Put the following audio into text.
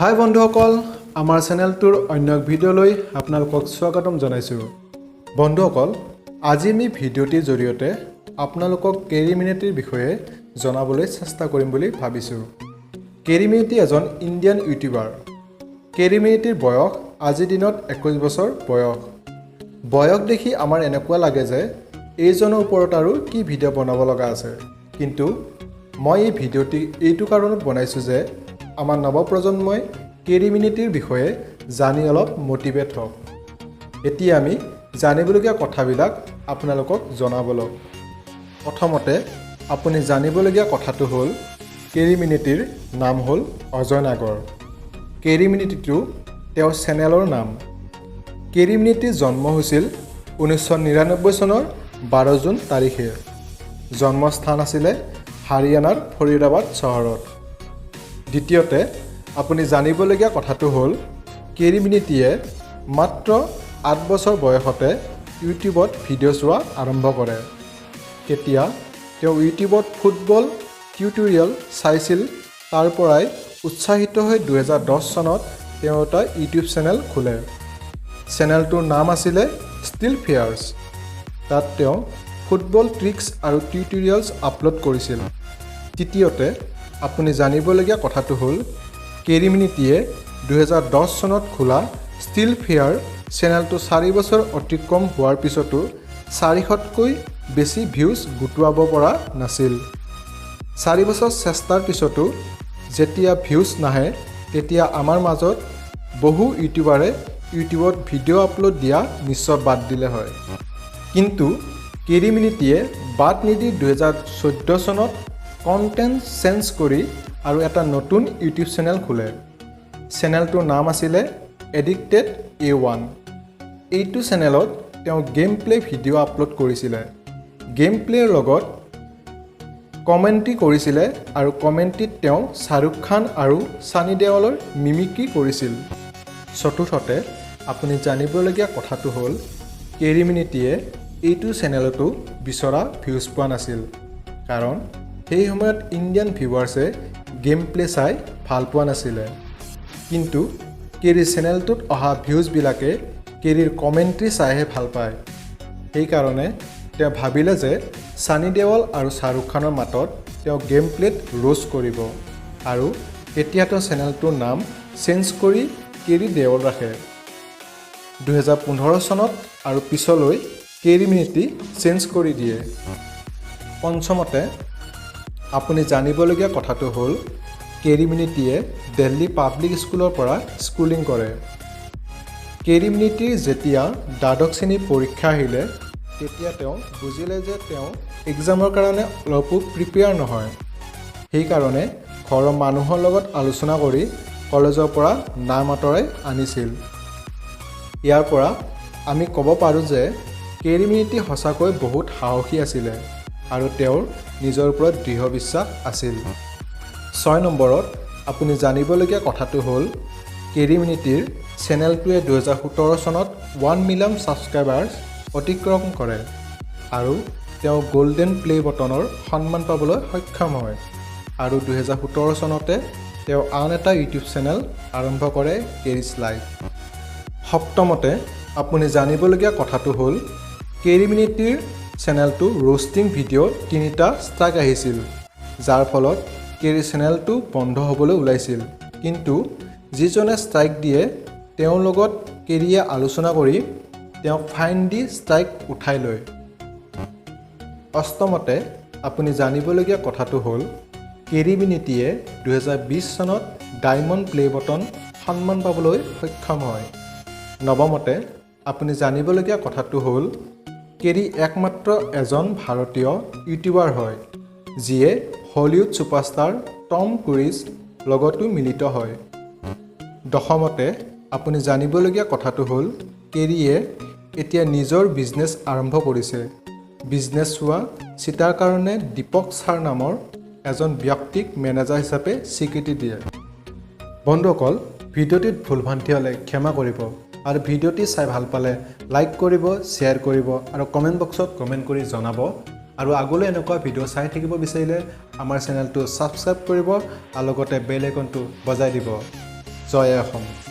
হাই বন্ধুসকল, আমাৰ চেনেলটোৰ অন্য এক ভিডিঅ'লৈ আপোনালোকক স্বাগতম জনাইছোঁ। বন্ধুসকল, আজি আমি ভিডিঅ'টিৰ জৰিয়তে আপোনালোকক কেৰি মিনেটিৰ বিষয়ে জনাবলৈ চেষ্টা কৰিম বুলি ভাবিছোঁ। কেৰি মিনেটি এজন ইণ্ডিয়ান ইউটিউবাৰ। কেৰি মিনেটিৰ বয়স আজিৰ দিনত 21 বছৰ বয়স। বয়স দেখি আমাৰ এনেকুৱা লাগে যে এইজনৰ ওপৰত আৰু কি ভিডিঅ' বনাব লগা আছে। কিন্তু মই এই ভিডিঅ'টি এইটো কাৰণত বনাইছোঁ যে আমাৰ নৱপ্ৰজন্মই কেৰি মিনেটিৰ বিষয়ে জানি অলপ মটিভেট হওক। এতিয়া আমি জানিবলগীয়া কথাবিলাক আপোনালোকক জনাব লওক। প্ৰথমতে আপুনি জানিবলগীয়া কথাটো হ'ল, কেৰি মিনেটিৰ নাম হ'ল অজয় নাগৰ। কেৰি মিনেটিটো তেওঁৰ চেনেলৰ নাম। কেৰি মিনেটিৰ জন্ম হৈছিল 1999 চনৰ 12 জুন তাৰিখে। জন্মস্থান আছিলে হাৰিয়ানাৰ ফৰিদাবাদ চহৰত। দ্বিতীয়তে আপুনি জানিবলগীয়া কথাটো হ'ল, কেৰি মিনেটিয়ে মাত্ৰ 8 বছৰ বয়সতে ইউটিউবত ভিডিঅ' চোৱা আৰম্ভ কৰে। তেতিয়া তেওঁ ইউটিউবত ফুটবল টিউটৰিয়েল চাইছিল। তাৰ পৰাই উৎসাহিত হৈ 2010 চনত তেওঁ এটা ইউটিউব চেনেল খোলে। চেনেলটোৰ নাম আছিলে ষ্টিল ফেয়াৰ্ছ। তাত তেওঁ ফুটবল ট্ৰিক্স আৰু টিউটৰিয়েলছ আপলোড কৰিছিল। তৃতীয়তে আপুনি জানিবলগীয়া কথাটো হ'ল, কেৰি মিনেটিয়ে 2010 চনত খোলা ষ্টিল ফেয়াৰ চেনেলটো 4 বছৰ অতিক্ৰম হোৱাৰ পিছতো 400তকৈ বেছি ভিউজ গোটোৱাব পৰা নাছিল। 4 বছৰ চেষ্টাৰ পিছতো যেতিয়া ভিউজ নাহে, তেতিয়া আমাৰ মাজত বহু ইউটিউবাৰে ইউটিউবত ভিডিঅ' আপলোড দিয়া নিশ্চয় বাদ দিলে হয়। কিন্তু কেৰি মিনেটিয়ে বাদ নিদি 2014 চনত কণ্টেণ্ট চেঞ্জ কৰি আৰু এটা নতুন ইউটিউব চেনেল খোলে। চেনেলটোৰ নাম আছিলে এডিক্টেড এ ওৱান। এইটো চেনেলত তেওঁ গেম প্লে ভিডিঅ' আপলোড কৰিছিলে। গেম প্লেৰ লগত কমেণ্ট্ৰি কৰিছিলে আৰু কমেণ্ট্ৰিত তেওঁ শ্বাহৰুখ খান আৰু ছানী দেওলৰ মিমিক্ৰি কৰিছিল। চতুৰ্থতে আপুনি জানিবলগীয়া কথাটো হ'ল, কেৰি মিনেটিয়ে এইটো চেনেলতো বিচৰা ভিউজ পোৱা নাছিল, কাৰণ সেই সময়ত ইণ্ডিয়ান ভিউৱাৰ্ছে গেম প্লে চাই ভাল পোৱা নাছিলে। কিন্তু কেৰিৰ চেনেলটোত অহা ভিউজবিলাকে কেৰিৰ কমেণ্ট্ৰি চাইহে ভাল পায়। সেইকাৰণে তেওঁ ভাবিলে যে ছানী দেওল আৰু শ্বাহৰুখ খানৰ মাতত তেওঁ গেম প্লেত ৰোষ্ট কৰিব আৰু তেতিয়া তেওঁ চেনেলটোৰ নাম চেঞ্জ কৰি কেৰি দেওল ৰাখে 2015 চনত আৰু পিছলৈ কেৰি মিনেটি চেঞ্জ কৰি দিয়ে। পঞ্চমতে আপুনি জানিবলগীয়া কথাটো হ'ল, কেৰি মিনেটিয়ে দিল্লী পাব্লিক স্কুলৰ পৰা স্কুলিং কৰে। কেৰি মিনেটিৰ যেতিয়া দ্বাদশ শ্ৰেণীৰ পৰীক্ষা আহিলে, তেতিয়া তেওঁ বুজিলে যে তেওঁ এক্সামৰ কাৰণে অলপো প্ৰিপেয়াৰ নহয়। সেইকাৰণে ঘৰৰ মানুহৰ লগত আলোচনা কৰি কলেজৰ পৰা নাম আঁতৰাই আনিছিল। ইয়াৰ পৰা আমি ক'ব পাৰোঁ যে কেৰি মিনেটি সঁচাকৈ বহুত সাহসী আছিলে আৰু তেওঁৰ নিজৰ ওপৰত দৃঢ় বিশ্বাস আছিল। ছয় নম্বৰত আপুনি জানিবলগীয়া কথাটো হ'ল, কেৰি মিনেটিৰ চেনেলটোৱে 2017 চনত 1 মিলিয়ন ছাবস্ক্ৰাইবাৰ্ছ অতিক্ৰম কৰে আৰু তেওঁ গ'ল্ডেন প্লে বটনৰ সন্মান পাবলৈ সক্ষম হয়। আৰু 2017 চনতে তেওঁ আন এটা ইউটিউব চেনেল আৰম্ভ কৰে, কেৰিছ লাইফ। সপ্তমতে আপুনি জানিবলগীয়া কথাটো হ'ল, কেৰি মিনেটিৰ চেনেলটো ৰোষ্টিং ভিডিঅ'ত তিনিটা ষ্ট্ৰাইক আহিছিল, যাৰ ফলত কেৰিৰ চেনেলটো বন্ধ হ'বলৈ ওলাইছিল। কিন্তু যিজনে ষ্ট্ৰাইক দিয়ে, তেওঁৰ লগত কেৰিয়ে আলোচনা কৰি তেওঁক ফাইন দি ষ্ট্ৰাইক উঠাই লয়। অষ্টমতে আপুনি জানিবলগীয়া কথাটো হ'ল, কেৰি মিনেটিয়ে 2020 চনত ডায়মণ্ড প্লে বটন সন্মান পাবলৈ সক্ষম হয়। নৱমতে আপুনি জানিবলগীয়া কথাটো হ'ল, কেৰি একমাত্ৰ এজন ভাৰতীয় ইউটিউবাৰ হয়, যিয়ে হলিউড ছুপাৰষ্টাৰ টম ক্ৰুইজ লগতো মিলিত হয়। দশমতে আপুনি জানিবলগীয়া কথাটো হ'ল, কেৰিয়ে এতিয়া নিজৰ বিজনেছ আৰম্ভ কৰিছে। বিজনেছ চোৱা চিতাৰ কাৰণে দীপক ছাৰ নামৰ এজন ব্যক্তিক মেনেজাৰ হিচাপে স্বীকৃতি দিয়ে। বন্ধুসকল, ভিডিঅ'টিত ভুল ভ্ৰান্তি হ'লে ক্ষমা কৰিব আৰু ভিডিঅ'টি চাই ভাল পালে লাইক কৰিব, শ্বেয়াৰ কৰিব আৰু কমেণ্ট বক্সত কমেণ্ট কৰি জনাব। আৰু আগলৈ এনেকুৱা ভিডিঅ' চাই থাকিব বিচাৰিলে আমাৰ চেনেলটো ছাবস্ক্ৰাইব কৰিব আৰু লগতে বেল আইকনটো বজাই দিব। জয় অসম।